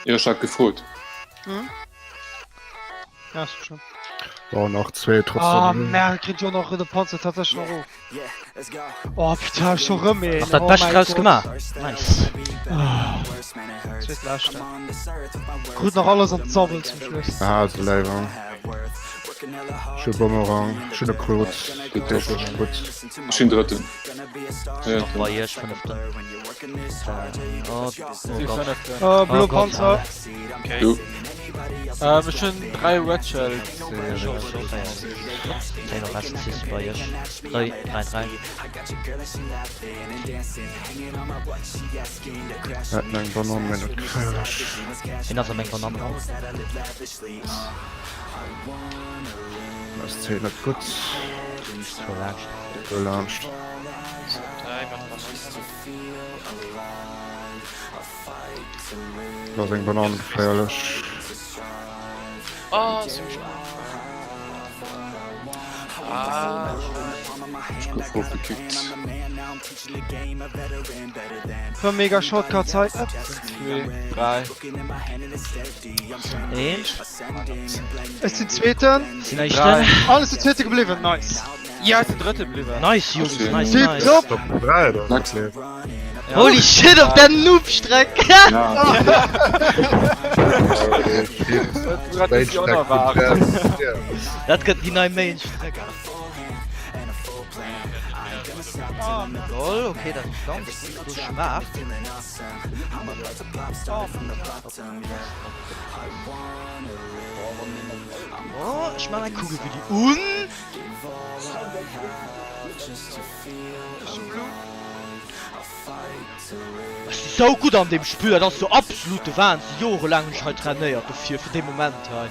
Jo, ech hat gefrot. Hm? Ja, ist schon. Oh, nach zwee Ah, trotzdem. Merde, kriegt jo nach de Panzer tatsächlich noch of. Oh, putain, ech scho rëm een. Nach dat Oh Bescht mäi draus Gott. gemaach. Nice. Ah. Zweet leschte. Krut nach alles an d'Sabbel zum Schluss. Ah, se léiwer. Ech hu Bumerang, ech hunn e Kruz. Gutt, Dat ass gutt. Ech sinn Drëtten. Nach bei iech fënneften. Oh, oh Gott. Äh, blo Oh Gott, Panzer. Okay. Du. Ähm, ech hunn 3 Red Shells. Ech och, ech och 4. Zéng op S6 bei iech. 3, 3, 3. Hätten eng Banann, mee net geféierlech. Hien ass a meng Banann ran. Ass d'Zéit net gutt. Go laanscht. Go laanscht. Do ass eng Banann geféierlech. Ech gouf ofgekickt. Rëm mega Shortcuts hei. Upp. 2, 3. Eent. Ech sinn Zweeten. Sinn Éischten. Alles sinn Zweete gebliwwen, nice. Ja, ech sinn Drëtte bliwwen. Nice Jungs, nice, Tip nice. top. Top 3 oder? Max. Holy shit op der Noob-Streck! Ja. Dat gëtt déi nei Main-Streck. Lol, okay, dat ass ganz gutt geschmaacht. Oh, ech man eng Kugel fir déi un. Ech si sou gutt an deem Spill, dat ass jo absolute Wahnsinn. Jorelaang hunn ech hei trainéiert dofir, fir dee Moment hei.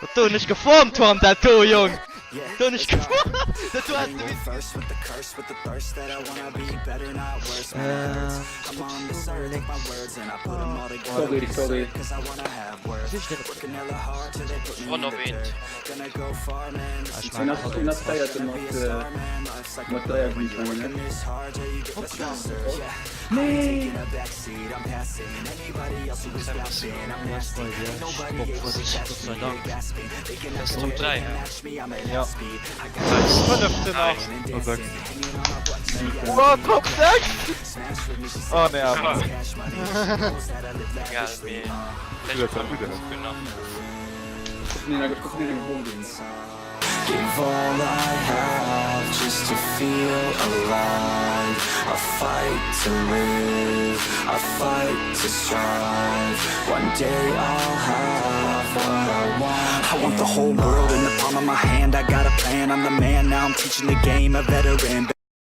Dat do hunn ech geformt, Twan, dat do, Jong! Do hunn ech geformt! Dat do has de missen Sorry, sorry. Schonn op eent. Hien ass, hien ass Véierte mat, mat 3 Punkt, ne? Nee! Top 3. Ja. Fënneften nach. Oh, Top 6! Oh, nee, awer. Egal, mee vläicht kommen wir souguer nach. Give all I have just to feel alive I fight to live, I fight to strive One day I'll have what I want I want the whole world in the palm of my hand I got a plan, I'm the man, now I'm teaching the game A veteran.